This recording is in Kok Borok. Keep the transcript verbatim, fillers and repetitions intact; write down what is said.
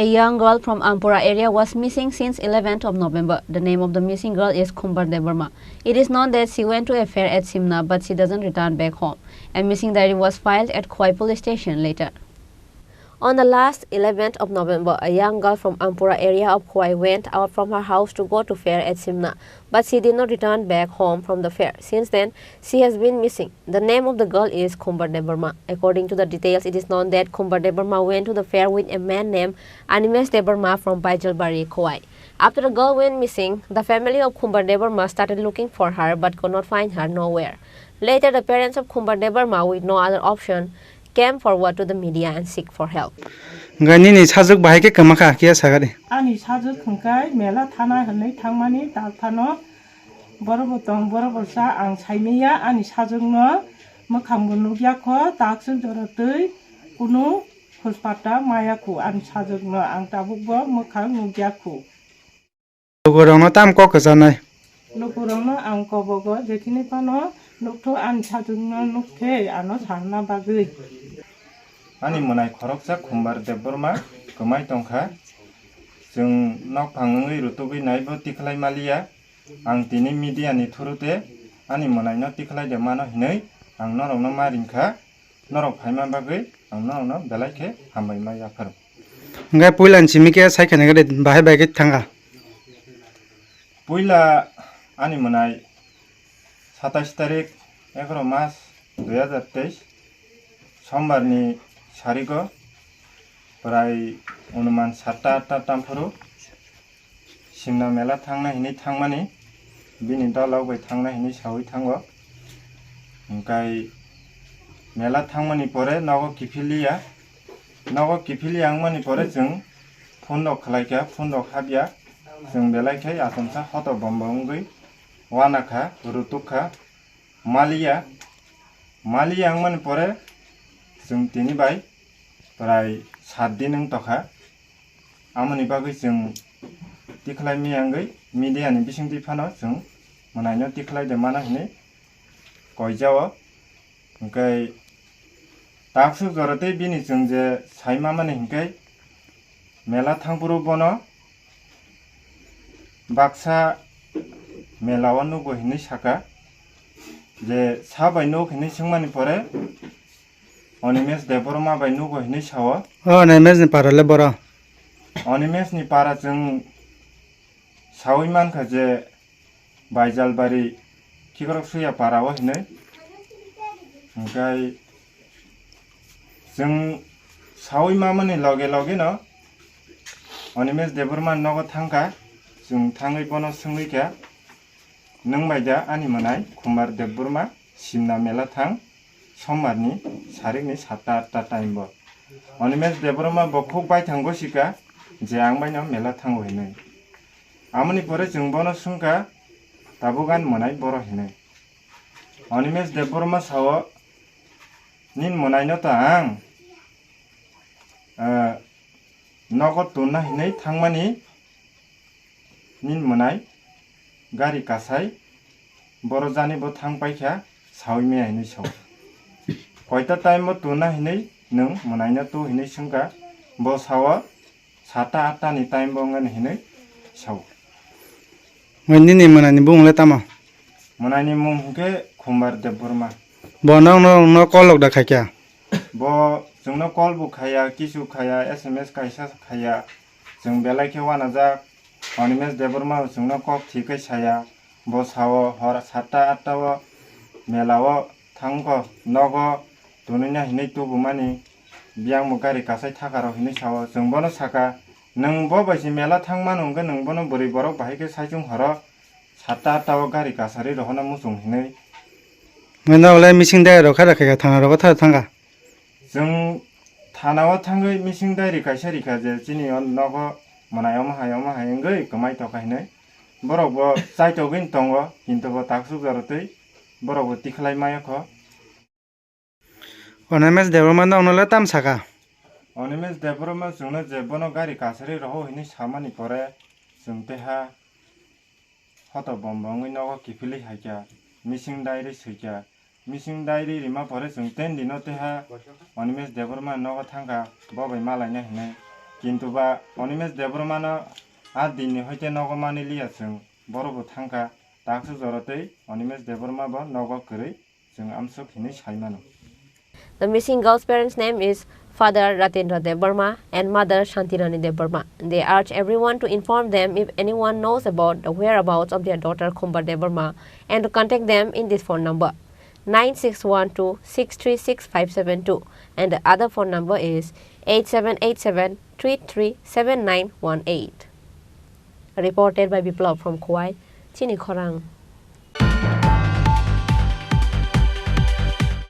A young girl from Ampura area was missing since eleventh of November. The name of the missing girl is Khumbar Debbarma. It is known that she went to a fair at Simna, but she doesn't return back home. A missing diary was filed at Khowai police station later. On the last eleventh of November, a young girl from Ampura area of Khowai went out from her house to go to fair at Simna, but she did not return back home from the fair. Since then, she has been missing. The name of the girl is Khumbar Debbarma. According to the details, it is known that Khumbar Debbarma went to the fair with a man named Animesh Debbarma from Baijalbari, Khowai. After the girl went missing, the family of Khumbar Debbarma started looking for her but could not find her nowhere. Later, the parents of Khumbar Debbarma, with no other option, came forward to the media and seek for help. Hwnkhe nini sajwk bahai khe kwma kha, kiya sagadi. Ani sajwk hwnkhe mela thana hwnwi thangmani dalphano borok bo tong, borok bo cha ang saimanya, ani sajwkno mwkhangbo nukya kho, takswk jora twi kunu khojpata maya kho, ani sajwkno ang tabukbo mwkhang nukya kho. Lukurokno tam kok kwchanai. Lukurokno ang kobogo, jekhini phano nukthok ani sajwkno nukkhe ano sanna bagwi. Ani mwnai khoroksa Khumbar Debbarma kwmai tongkha. Chwng nokphang wngwi rutugwi naibo tikhlai maliya. Ang tini media ni through te ani mwnaino tikhlai de mano hinwi ang norokno ma ringkha. Norok phaima bagwi ang norokno belai khe hambai ma yapharo. Hwnkhe puila ni simi khe sai khaina gade bahai bai khe thangkha. Puila ani mwnai satais tarik egaroh mas dui hajar teis sombar ni sarigo prai onuman satta atta tamphuru Simna mela thangnai hinwi thangmani, bini dolok bai thangnai hinwi sawi thango. Hwnkhe mela thangmani pore nogo kiphiliya, nogo kiphiliya wngmani pore chwng phone rok khlaikha, phone rok hapya, chwng belai khe achomsa hoto bombo wngwi uanakha, rutukha. Maliya, maliya wngmani pore chwng tini bai prai sat din wng tokha. Amoni bagwi chwng tikhlai miyangwi media ni bisingtwi phano chwng mwnaino tikhlai de mano hinwi koijao. Hwnkhe takswk jora tei bini chwng je sai mamani hwnkhe mela thangphuru bono baksa mela o nugo hinwi saka, je sa bai nuk hinwi swngmani pore Animesh Debbarma bai nugo hinwi sao. O Animesh ni para le boro. Animesh ni para chwng sawi mankha je Baijalbari Khikrok Suya para o hinwi. Hwnkhe chwng sawi mamani loge loge no Animesh Debbarma nogo thangkha, chwng thangwi bono swngwi kha, "Nwng bai da ani mwnai Khumbar Debbarma Simna mela thang sombar ni sarik ni satta atta time bo?" Animesh Debbarma bo khuk baithang gosika je ang bai no mela thango hinwi. Amoni pore chwng bono swngkha, "Tabuk ani mwnai boro hinwi?" Animesh Debbarma sao, "Nini mwnaino ta ang, eh, nogo tonna hinwi thangmani, nini mwnai gari kasai boro jani bo thang paikha sawi maya hinwi sao. Koita time bo tonna hinwi nwng mwnaino tu hinwi swngkha, bo sao, satta atta ni time bo wngani hinwi sao." Nini mwnani bumung le tamo? Mwnani mung hwnkhe Khumbar Debbarma. Bo nokno, no call lok da khaikha? Bo chwngno call bo khaya, kisu khaya, S M S kaisa khaya. Chwng belai khe wanajak. Animesh Debbarma chwngno kok thikhe saya. Bo sao hor satta atta o mela o thangkho, nogo tunui na hinwi tubumani, biyang bo gari kasai thaka rok hinwi sao. Chwng bono saka, "Nwng bo bai se mela thang mano hwnkhe nwng bono bwrwi borok bahai khe saichung horo satta atta o gari kasari rohorna muchung hinwi." Mano le missing diary rok kha da khaikha, thana rogo tha thangkha. Chwng thana o thangwi missing diary kaisa rikha je chini o nogo mwnai omo hai omo hai wngwi kwmai tokha hinwi. Borok bo chaitogwi tongo, kintu bo taksuk jora twi borok bo tikhlai maya kho. Animesh Debbarma nokno le tam saka? Animesh Debbarma chwngno je bono gari kasari rohor hinwi samani pore chwng teha hoto bombo wngwi nogo kiphilwi haikha, missing diary swikha. Missing diary rima pore chwng ten dino teha Animesh Debbarma nogo thangkha, bo bai malaina hinwi. Kintu ba Animesh Debbarma no a din ni hoite nogo mani liya chwng, boro bo thangkha, taksa jora tei Animesh Debbarma bo nogo kwrwi chwng amsuk hinwi sai mano. The missing girl's parents' name is Father Ratendra Debbarma and Mother Shantirani Debbarma. They urge everyone to inform them if anyone knows about the whereabouts of their daughter Khumbar Debbarma and to contact them in this phone number, nine six one two six three six five seven two, and the other phone number is eight seven eight seven three three seven nine one eight. Reported by Biplab from Khowai, Chini Khorang.